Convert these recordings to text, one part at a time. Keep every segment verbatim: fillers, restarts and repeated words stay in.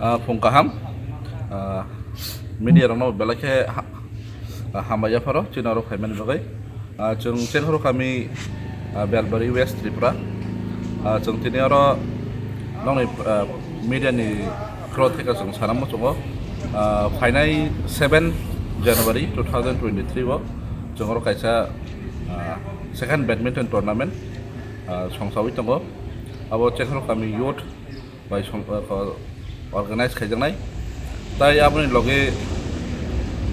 Ah, phung kaham. Ah, media rokno belai khe ha-, ah, hambai yapharo chini oro phaimani bagwi. Ah, chwng Chengkhoro kami, ah, Belbari, West Tripura. Ah, chwng tini oro nokni, ah, media ni khro theka chwng sana muchungo. Ah, phainai seven January two thousand twenty-three o chwng oro kaisa, ah, second badminton tournament, ah, songsawi tongo. Abo Chengkhoro kami youth bai song-, uh, ko-, organize khaijaknai. Tai aboni loge,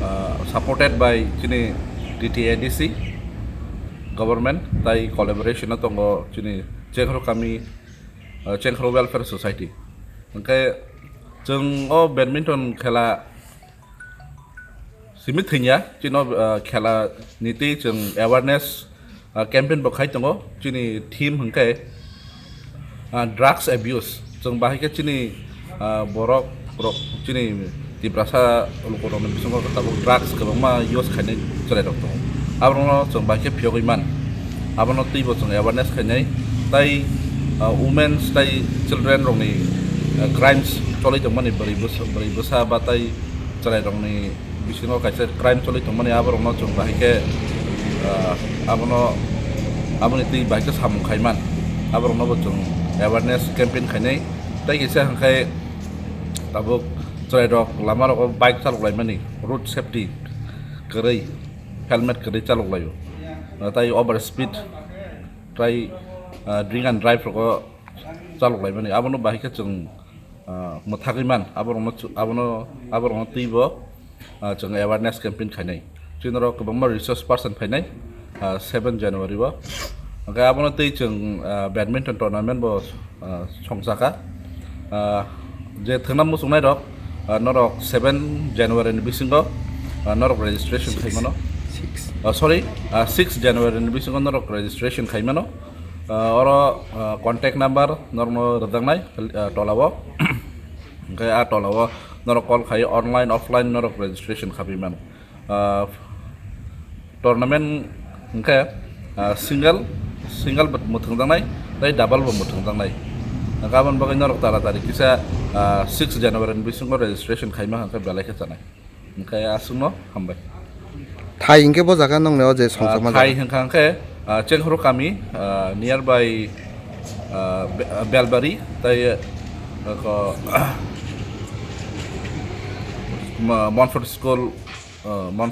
uh, supported by chini T T A D C government, tai collaboration o tongo chini Chengkhoro kami, uh, Chengkhoro Welfare Society. Hwnkhe chwng o badminton khela simi thwngya, chini, ah, khela ni twi chwng awareness, ah, campaign bo khai tongo. Chini theme hwnkhe, ah, drugs abuse. Chwng bahai khe chini, ah, borok rok, chini Tiprasa lukurokni bisingo tabuk drugs kwbangma use khainai chwrairok tongo. Aborokno chwng bahai khe phiyogwi man. Abono twibo chwng awareness khainai. Tai, ah, women's tai children rokni, ah, crimes choli tongmani bwrwi bwsa, bwrwi bwsa ba tai chwrairokni bisingo kaisa crime choli tongmani, aborokno chwng bahai khe, ah, abono, aboni twi bahai khe samung khaiman, aborokno bo chwng awareness campaign khainai. Tai kisa hwnkhe tabuk chwrairok lama rogo bike chalok laimani, road safety kwrwi, helmet kwrwi chalok laio, ah, tai over speed, tai, ah, drink and drive rogo chalok laimani, abono bahai khe chwng, ah, mwthagwi man, aborokno chu-, abono, aborokno twibo, ah, chwng awareness campaign khainai. Chini oro kwbangma resource person phainai, ah, seven January o. Hwnkhe abono twi chwng, ah, badminton tournament bo, ah, songchakha. Ah, je thwngna muchungnai rok, ah, norok seven January ni bisingo, ah, norok registration khaimano. Six. Ah, sorry, ah, six January ni bisingo norok registration khaimano. Ah, oro, ah, contact number norokno rwjaknai, ah, tola o. Hwnkhe a tola o norok call khai online, offline norok registration khabi mano. Ah, tournament hwnkhe, ah, single, single bo mwthangjaknai, tei double bo mwthangjaknai. Hwnkhe aboni bagwi norok taratari kisa, ah, six January ni bisingo registration khaima hwnkhe belai khe chanai. Hwnkhe aswkno hambai. Thai hwnkhe bo jaga nongni o je songchakma jaga. Ah, thai hwnkha hwnkhe, ah, Chengkhoro kami, ah, nearby, ah, Be-, ah, Belbari, tai, ah, ko-, ma-, Montfort School, ah, Montfort